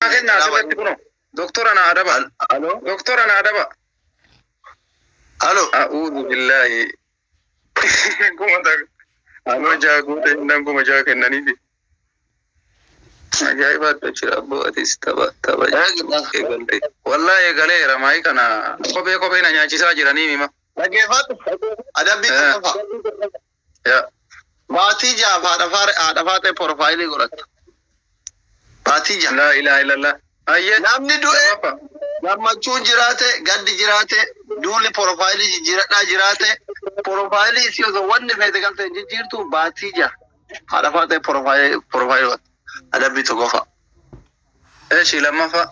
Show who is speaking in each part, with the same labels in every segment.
Speaker 1: naa kenna asirratti kunoo. Doktora naa adaba.
Speaker 2: Alo.
Speaker 1: Doktora naa adaba.
Speaker 2: Alo.
Speaker 1: A'uudhu billaahi. Kuma takka. 6,000 guute innaan 6,000 kennaniifi. Ajaa'ibaatu jira abboo atis tapha tapha eegalte. Wallaahi eegaleera maayii kana kophee kophee na nyaachisaa jiranii mima.
Speaker 2: Dhaggeeffadhu. Adabbii tokkoffaa.
Speaker 1: Yaa.
Speaker 2: Baatii jaaf haadha faatee porofaayilii godhatta. Baatii jaaf.
Speaker 1: Laa ilaaha illallah. Ayyee.
Speaker 2: Namni du'e
Speaker 1: Lammaffaa.
Speaker 2: gammachuun jiraate, gaddi jiraate, duulli porofaayilii jijjiiradhaa jiraate, porofaayilii isii osoo wanni feete galte hin jijjiirtu baatii ja'a. Haadha faatee porofaayilii godhatta. Adabbii tokkoffaa.
Speaker 1: Eeshi lammaffaa.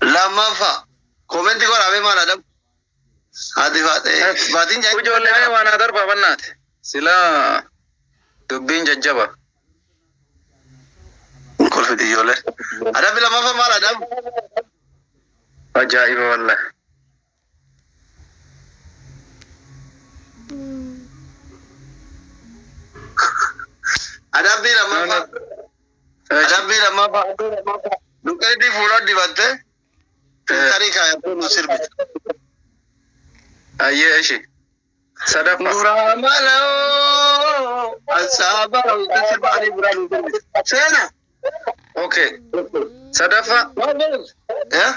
Speaker 2: Lammaffaa. Koomenti godhamee maal adabu? Haati faatee baatiin ja'a.
Speaker 1: Ijoollee mee waan haa darbaa bannaate. Silaa dubbiin jajjaba.
Speaker 2: Kolfiti ijoollee. Adabbi lammaffaa maal adabu?
Speaker 1: Ajaa'iba wallahi.
Speaker 2: Adabbii lammaffaa. Adabbii lammaffaa. Duqeetii fuula dibattee filtarii kaayattee nu sirbita.
Speaker 1: Ayyee eeshi. Sadaffaa.
Speaker 2: Duraa maloo asaaba sirba adii biraa nu sirbita. Seena.
Speaker 1: Okay. Sadaffaa.
Speaker 2: Eh?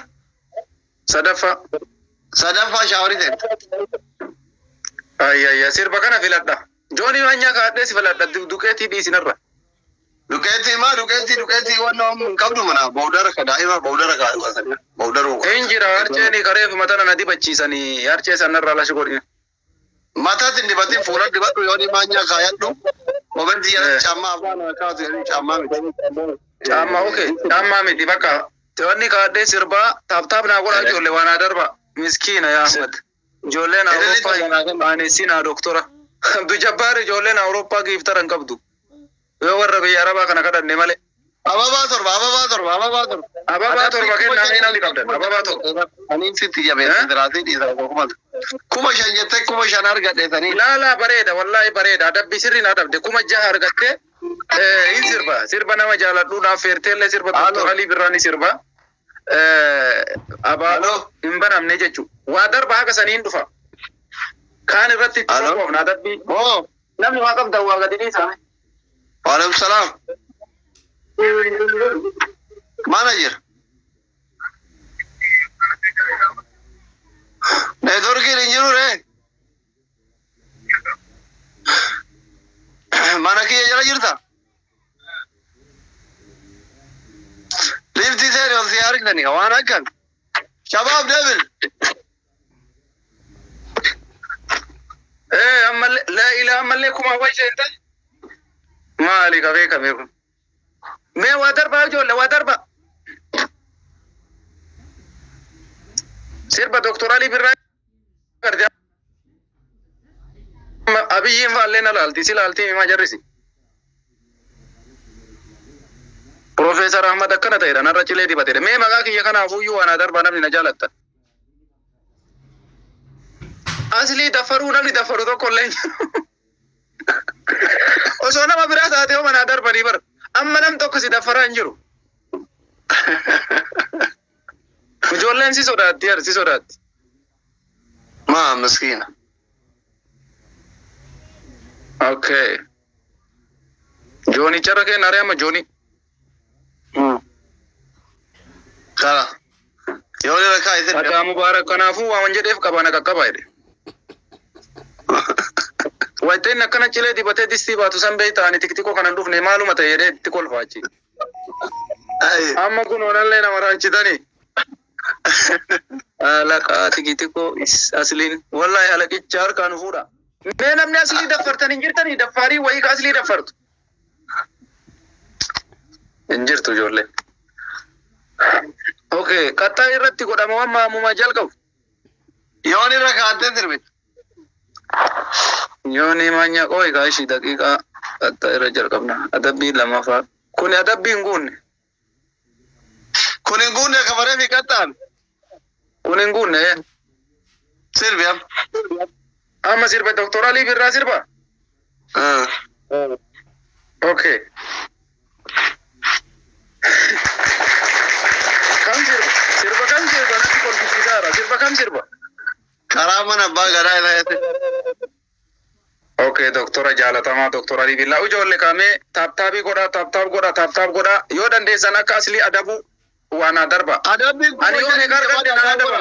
Speaker 1: Sadaffaa.
Speaker 2: Sadaffaa shaaworii seenta.
Speaker 1: Ayyayya sirba kana filadha. Joonii manyaa kaadhee si filadha duqeetii dhiisinarra.
Speaker 2: Duqeetii maa duqeetii duqeetii waan hin qabdu mana bowdara ka daa'ima bowdara ka bowdara.
Speaker 1: Hin jira harceeni kareef matana na dibachiisanii harcee sanarraa lashi godhine.
Speaker 2: Mataatti hin dibatin fuula dibadhu yoo ni maanyaa kaayadhu. Koomenti jalatti caammaa afaan haa kaatu jedhanii caammaa miti.
Speaker 1: Caammaa okay caammaa miti bakka wanni kaadhee sirbaa taaptaap naa godhaa ijoollee waan haa darba miskiina yaa Ahmad. Ijoolleen Awurooppaa aanessinaa doktora. Abdu Jabbaar ijoolleen Awurooppaa giiftara hin qabdu. Yoo warra biyya Arabaa kana kadhanne malee.
Speaker 2: Ababaa torba ababaa torba ababaa torba.
Speaker 1: Ababaa torba kennaa mee namni qabdan ababaa torba.
Speaker 2: Ani sitti jabeesse diraatii dhiisaa 5,000 jettee 5,000 argadheetanii.
Speaker 1: Laalaa bareeda wallaahi bareeda adabbii sirrii naa dhabde 6,000 argatte hin sirba sirba nama jaaladhu naaf feerteellee sirba Doktor Alii Birraa ni sirba. Abaaboo hin banamne jechuudha. Waa darba haga saniin dhufa. Kaan irratti itti qofoofna adabbii. Namni waa qabdan waa gadi dhiisaa.
Speaker 2: Waalaikum salaam. Mana jira? Neetworkiin hin jiru ree? Mana kiyya jala jirta? Liftii seeni ol si argitanii waan akkan. Shabaab deebil.
Speaker 1: Ammallee laa ilaa ammallee kuma wayi seente. Maali qabee qabee kun. Mee waa darbaa ijoollee waa darba. Sirba Doktor Alii Birraa garte Abiyyiin faallee na laalti si laalti himaa jarrisi. Profeesar Ahmad akkana ta'edha narra cilee dibatedha. Mee maqaa kiyya kanaafuyyuu waan darbaa namni na jaalatta. Aslii daffaruu namni daffaru tokko illee hin jiru. Osoo nama biraa taate hoo manaa darbanii bara. Amma nam tokko si daffaraa hin jiru. Ijoolleen si sodaatti yar si sodaatti.
Speaker 2: Maa miskiina.
Speaker 1: Okay. Joonii carra kenna aree amma joonii.
Speaker 2: Kala. Yoo ni rakkaa isin.
Speaker 1: Adaa mubaarak kanaafuu waan jedheef qaba na qaqqaba jedhe. Wayitteen akkana cilee dibatee distii baatu san beektaa ani tiktikoo kanan dhufne maaluma ta'e jedhee itti kolfa achi. Amma kun onallee nama raachitanii. Alaqaa tiktikoo asliin wallahi alaqicha harkaan fuudha. Mee namni aslii daffartan hin jirtanii daffaarii wayii ka aslii daffartu. Hin jirtu ijoollee. Okay, qaxxaa irratti godhama waan maamuma jalqabu.
Speaker 2: Yoo ni rakkaattee sirbita.
Speaker 1: Yooni manya qoy kaashi daqiiqaa qaxxaa irra jalqabna. Adabbii lammaffaa. Kuni adabbii hin guunne.
Speaker 2: Kun hin guunne kafaree fi qaxxaan.
Speaker 1: Kun hin guunne.
Speaker 2: Sirbi amma.
Speaker 1: Amma sirba Doktor Alii Birraa sirba. Okay. kam sirba?
Speaker 2: Karaa mana abbaa gadaa ilaayate.
Speaker 1: Okay, doktora jaalatamaa doktora Alii Billaa. Ijoollee kaamee tap tapii godhaa, tap tap godhaa, tap tap godhaa. Yoo dandeessan akka aslii adabu waan haa darba.
Speaker 2: Adabbiin
Speaker 1: Ani yoo meeqa argadhe na adaba.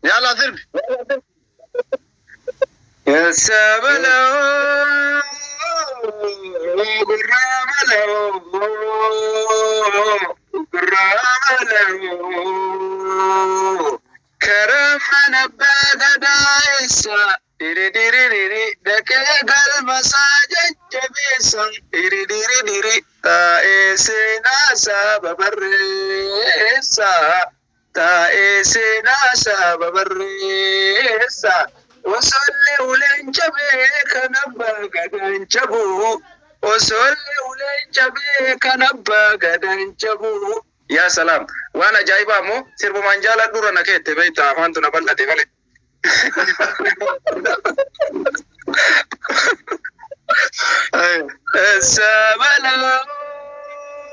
Speaker 2: Yaalaa sirbi.
Speaker 1: Sabaloo gurraa maloo gurraa maloo karaa mana abbaa gadaa eessa diri diri diri dhaqee galma isaa jajjabeessa diri diri diri taa'ee seenaa saba barreessa taa'ee seenaa saba barreessa. Osoollee uleen cabee kan abbaa gadaan cabu. Osoollee uleen cabee kan abbaa gadaan cabu. Yaa salaam, waan ajaa'ibaa immoo sirbumaan jaaladhuura na keette beektaa afaantu na bal'ate malee.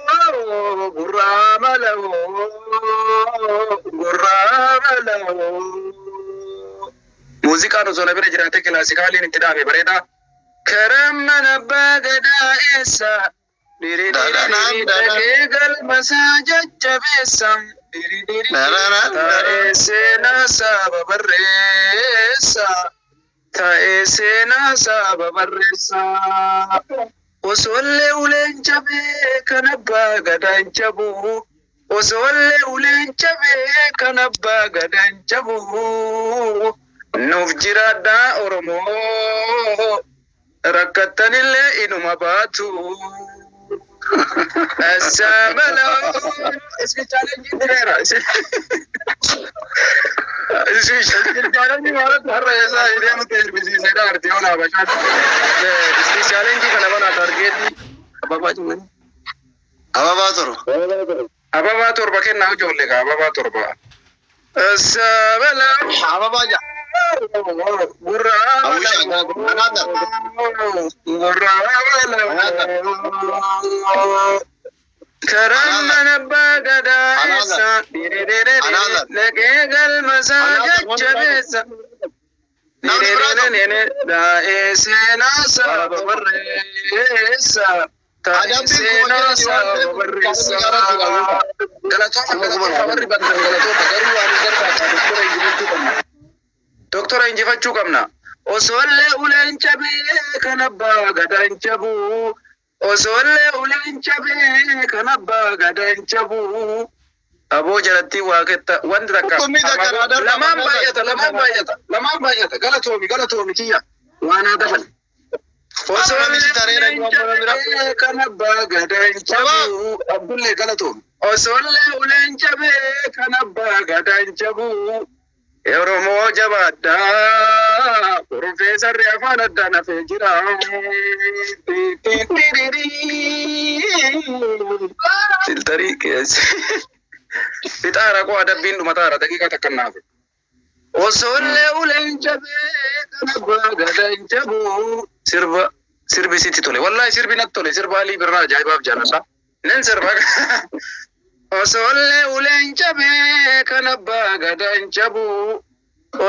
Speaker 1: Sabaloo gurraa maloo gurraa maloo. Muuziqaan osoo na bira jiraate kilaasikaaliin itti dhaabe bareedaa. Karaa mana abbaa gadaa eessa? Diri diri diri dhaqee galma isaa jajjabeessa. Diri diri taa'ee seenaa saba barreessa. Taa'ee seenaa saba barreessa. Osoollee uleen cabee kan abbaa gadaan cabu. Osoollee uleen cabee kan abbaa gadaan cabu. Nuuf jiraadhaa Oromoo. Rakkattanillee inuma baatu. Sabaloo. Iski challenge dhireera. Iski challenge maaltu har'a eessaa hidhee nuti sirbisiisedha artiyoon Habashaatti. Iski challenge kana bana targeetii ababaa cimanii.
Speaker 2: Ababaa torba.
Speaker 1: Ababaa torba kennaa ijoollee kaa ababaa torba. Sabaloo.
Speaker 2: Ababaa ja'a.
Speaker 1: Gurraa gurraa karaa mana abbaa gadaa eessa dhaqee galma isaa jajjabeessa taa'ee seenaa saba barreessa taa'ee seenaa saba barreessa. Galatooma galatooma warri bantan galatooma garuu waan gargaarsa doktora injifachuu qabna. Doktora injifachuu qabna. Osoollee uleen cabee kan abbaa gadaan cabu. Osoollee uleen cabee kan abbaa gadaan cabu. Aboo jalatti waa ketta wanti takka lamaan baay'ata lamaan baay'ata lamaan baay'ata galatoomi galatoomi kiyya waan haa dabal. Osoollee uleen cabee kan abbaa gadaan cabu. Abdullee galatoomi. Osoollee uleen cabee kan abbaa gadaan cabu. Oromoo jabaadhaa. Profeesarri afaan addaan hafee jira. Filtarii keessa. Fixaara koo adabbiin dhumataara daqiiqaa takka naafe. Osoollee uleen cabee kan abbaa gadaan cabu. Sirba sirbi sitti tole. Wallaahi sirbi natti tole. Sirba Alii Birraa ajaa'ibaaf jaaladha. Nan sirba. Osoollee uleen cabee kan abbaa gadaan cabu.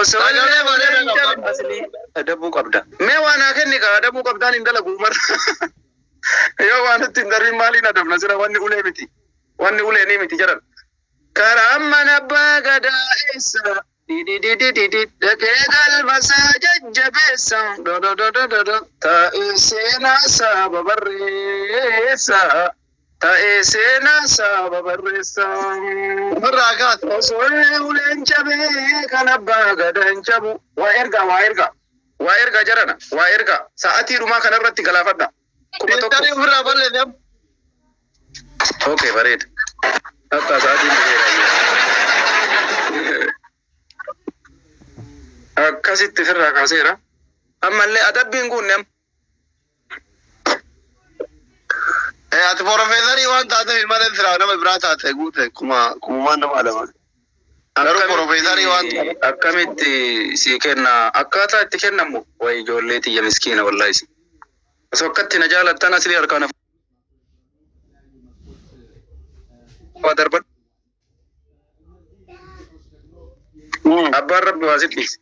Speaker 1: Osoollee uleen cabee aslii adabuu qabda. Mee waan haa kenni kaa adabuu qabdaan hin dalagu umar. Yoo waan nutti hin darbin maaliin adabna sira wanni ulee miti. Wanni ulee ni miti jedhan. Karaa mana abbaa gadaa eessa? Didididididi dhaqee galma isaa jajjabeessa. Dodododododo taa'ee seenaa saba barreessa. Taa'ee seenaa saba barreessa.
Speaker 2: Ofirraa kaasa.
Speaker 1: Osoollee uleen cabee kan abbaa gadaan cabu. Waa ergaa waa ergaa. Waa ergaa jarana waa ergaa. Sa'aatii dhumaa kanarratti galaafadha. 1000.
Speaker 2: Filtarii ofirraa balleesse.
Speaker 1: Okay bareeda. Hatta sa'aatiin dhufeera. Akkasitti ofirraa kaaseera. Ammallee adabbiin guunne amma.
Speaker 2: Ati profeesarii waan taateef ilma silaa nama biraa taate guute kuma kumaan nama adama. Garuu profeesarii waan taateef.
Speaker 1: Akkamitti si kenna akkaataa itti kennamu wayi ijoollee tiyya miskiina wallaahi. Osoo akkatti na jaalattan asii harkaan waa darban. Abbaan rabbi waa sitti dhiise.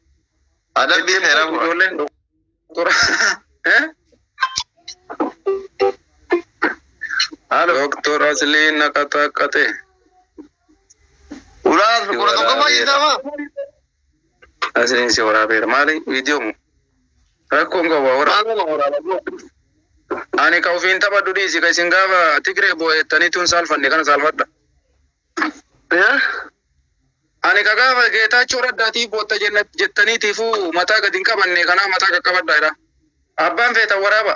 Speaker 2: Adabbii seera bu'a.
Speaker 1: Ijoolleen doktora. Eh?
Speaker 2: Halo.
Speaker 1: Doktor Asliin naqaxaqqate.
Speaker 2: Ulaas 11 fayyadama.
Speaker 1: Asliin si waraabeera. Maali viidiyoo mu? Rakkoon qabu waa waraaba.
Speaker 2: Maaluma waraaba?
Speaker 1: Ani ka ofiin taphadhu dhiisi ka isin gaafa Tigree boo'ettanii tun saalfanne kana saalfadha.
Speaker 2: Eh?
Speaker 1: Ani ka gaafa Geetaachoo Raddaatiif bootta jettaniitiifuu mataa gadi hin qabanne kanaa mataa qaqqabadha jedha. Abbaan feetan waraaba.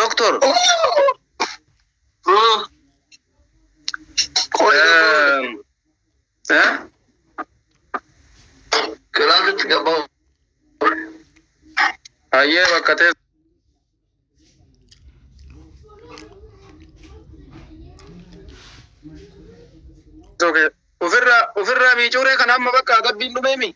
Speaker 1: Doktor.
Speaker 2: Qoy
Speaker 1: Eh?
Speaker 2: kilaasitti gabbaa.
Speaker 1: Hayyee bakka teessoo kee ofirraa miicuuree kana amma bakka adabbiin dhumeemi.